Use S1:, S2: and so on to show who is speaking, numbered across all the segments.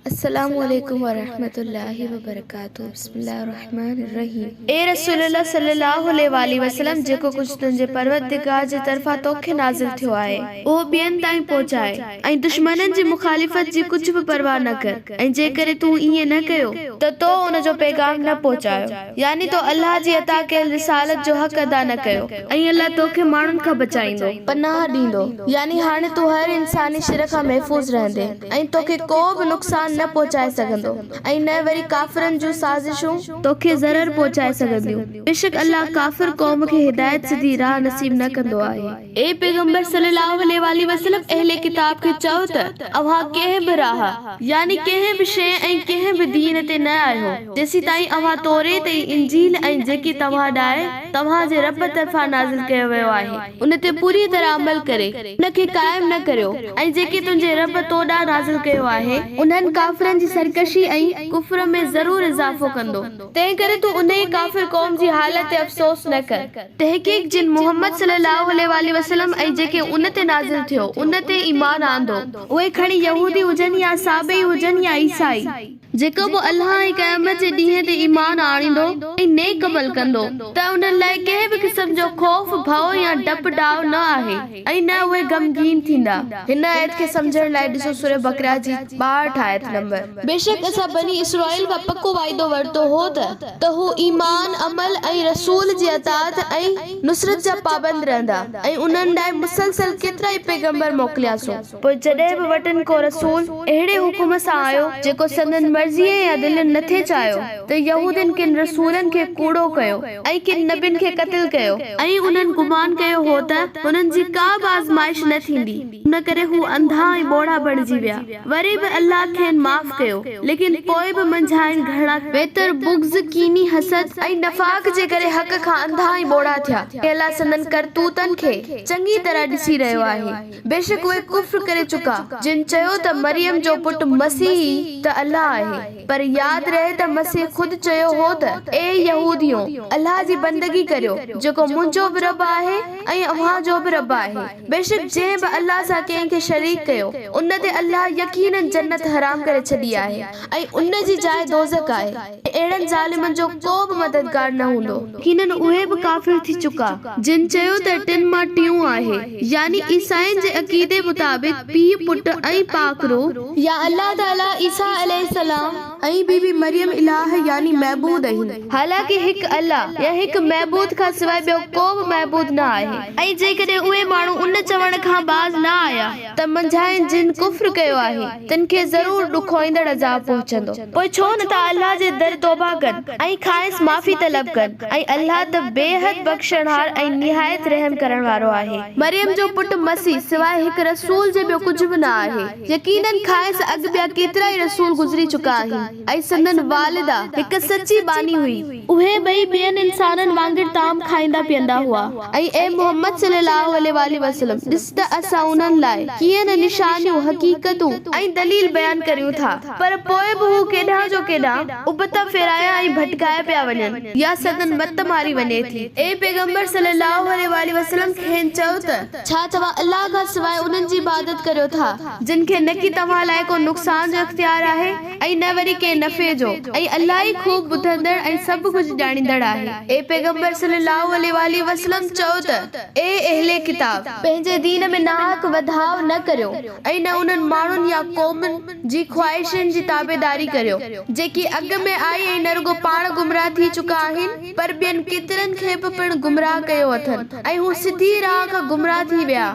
S1: السلام عليڪم ورحمة الله وبرڪاته بسم الله الرحمٰن الرحيم. اي رسول الله صلي الله عليه واٰله وسلم جيڪو ڪجهه تنهنجي پروردگار جي طرفان توکي نازل ٿيو آهي اهو ٻين تائين پهچاء ۽ دشمنن جي مخالفت جي ڪجهه به پرواهه نه ڪر ۽ جيڪڏهن تون ائين نه ڪيو ته تو ان جو پيغام نه پهچايو يعني تو الله جي عطا ڪيل رسالت جو حق ادا نه ڪيو ۽ الله توکي ماڻهن کان بچائيندو، پناهه ڏيندو، يعني هاڻي تون هر انساني شر کان محفوظ رهندين. ۽ توکي ڪو به نقصان نه پهچائي سگهندو ۽ نه وري ڪافرن جون سازشون توکي ضرر پهچائي سگهنديون. بيشڪ الله ڪافر قوم کي هدايت سڌي راهه نصيب نه ڪندو آهي. اي پيغمبر صلي الله عليه واٰله وسلم اهل ڪتاب کي چئو ته اوهان ڪنهن به راهه، يعني ڪنهن به شيء ۽ ڪنهن به دين تي نه آهيو، جيسيتائين اوهان توريت ۽ انجيل ۽ جيڪي توهان ڏانهن توهان جي رب طرفان نازل ڪيو ويو آهي، ان تي پوريء طرح عمل ڪري، ان کي قائم نه ڪريو ۽ جيڪي تنهنجي رب تو ڏانهن نازل ڪيو آهي، انهن ڪافرن جي سرڪشي ۽ ڪفر ۾ ضرور اضافو ڪندو، تنهنڪري تون انهيء ڪافر قوم جي حالت تي افسوس نه ڪر. تحقيق جن محمد صلي الله عليه واٰله وسلم ۽ جيڪي ان تي نازل ٿيو، ان تي ايمان آندو، اهي کڻي يهودي هجن يا صابئي هجن يا عيسائي. جيڪو به الله ۽ قيامت جي ڏينهن تي ايمان آڻيندو ۽ نيڪ عمل ڪندو ته انهن لاء ڪنهن به قسم جو خوف، ڀؤ يا ڊپ ڊاء نه آهي ۽ نه اهي غمگين ٿيندا. هن آيت کي سمجهڻ لاء ڏسو سوره بقره جي 62 آيت نمبر. بيشڪ اسان بني اسرائيل کان پڪو وعدو ورتو هو ته ته هو ايمان، عمل ۽ رسول جي اطاعت ۽ نصرت جا پابند رهندا ۽ انهن ڏانهن مسلسل ڪيترائي پيغمبر موڪلياسون. پوء جڏهن به وٽن ڪو رسول اهڙي حڪم سان آيو، جيڪو سندن مرضيء يا دلين نٿي چاهيو، ته يهودين ڪن رسولن کي ڪوڙو ڪيو ۽ ڪن نبين کي قتل ڪيو. ۽ انهن گمان ڪيو هو ته هنن جي ڪا به آزمائش نه ٿيندي، ان ڪري هو انڌا ۽ ٻوڙا بڻجي ويا. وري به الله کين معاف ڪيو، ليڪن پوء به منجهائن گهڻا ويتر بغض، ڪيني، حسد ۽ نفاق جي ڪري حق کان انڌا ۽ ٻوڙا ٿيا. ۽ الله سندن ڪرتوتن کي چڱي طرح ڏسي رهيو آهي. بيشڪ اهي ڪفر ڪري چڪا، جن چيو ته مريم جو پٽ مسيح ئي ته الله آهي، پر ياد رهي ته مسيح خود چيو هو ته، اي يهوديو! الله جي بندگي ڪريو، جيڪو منهنجو به رب آهي ۽ اوهان جو به رب آهي. بيشڪ جنهن به الله سان ڪنهن کي شريڪ ڪيو، ان تي الله يقيناً جنت حرام ڪري ڇڏي آهي ۽ ان جي جاء دوزخ آهي ۽ اهڙن ظالمن جو ڪو به مددگار نه هوندو. يقيناً اهي به ڪافر ٿي چڪا، جن چيو ته ٽن مان ٽيون آهي، يعني عيسائين جي عقيدي مطابق پيء، پٽ ۽ پاڪ روح، يا الله تعاليٰ عيسيٰ عليه السلام ۽ بي بي مريم الٰه يعني معبود آهن. حالانڪه هڪ الله يا هڪ معبود کان سواء ٻيو ڪو به معبود نه آهي. ۽ جيڪڏهن اهي ماڻهو ان چوڻ کان باز نه آيا ته منجهائن جن ڪفر ڪيو آهي تن کي ضرور ڏکوئيندڙ عذاب پهچندو. پوء ڇو نه ٿا الله جي در توبه ڪن ۽ کانئس معافي طلب ڪن ۽ الله ته بيحد بخشڻهار ۽ نهايت رحم ڪرڻ وارو آهي. مريم جو پٽ مسيح سواء هڪ رسول جي ٻيو ڪجهه به نه آهي. يقيناً کانئس اڳ ٻيا ڪيترائي رسول گذري چڪا آهن ۽ سندن والده هڪ سچي ٻانهي هئي. اهي ٻئي ٻين انسانن وانگر طعام کائيندا پيئندا هئا. ۽ اي محمد صلّي اللّٰه عليه واٰله وسلّم! ڏس ته اسان انهن لاء، ڪيئن نه نشانيون، حقيقتون، ۽ دليل بيان ڪريون ٿا، پر پوء به هو ڪيڏانهن جو ڪيڏانهن ابتا ڦيرايا ۽ ڀٽڪايا پيا وڃن يا سندن مت ماري وڃي ٿي. اي پيغمبر صلّي اللّٰه عليه واٰله وسلّم! کين چئو ته، ڇا توهان الله کان سواء انهن جي عبادت ڪريو ٿا، جن کي نڪي توهان لاء ڪو نقصان جو اختيار آهي ۽ نه وري ڪنهن نفعي جو، ۽ الله ئي خوب ٻڌندڙ ۽ سڀ ڪجهه ڄاڻيندڙ آهي. اي پيغمبر صلّي اللّٰه عليه واٰله وسلّم! چئو ته، اي اهل ڪتاب! پنهنجي دين ۾ ناحق وڌاء نه ڪريو ۽ نه انهن ماڻهن يا قومن جي خواهشن جي تابعداري ڪريو، جيڪي اڳ ۾ آئي ۽ نه رڳو پاڻ گمراهه ٿي چڪا آهن، پر ٻين ڪيترن کي به پڻ گمراهه ڪيو اٿن ۽ هو سڌي راهه کان گمراهه ٿي ويا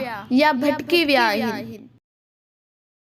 S1: يا ڀٽڪي ويا آهن.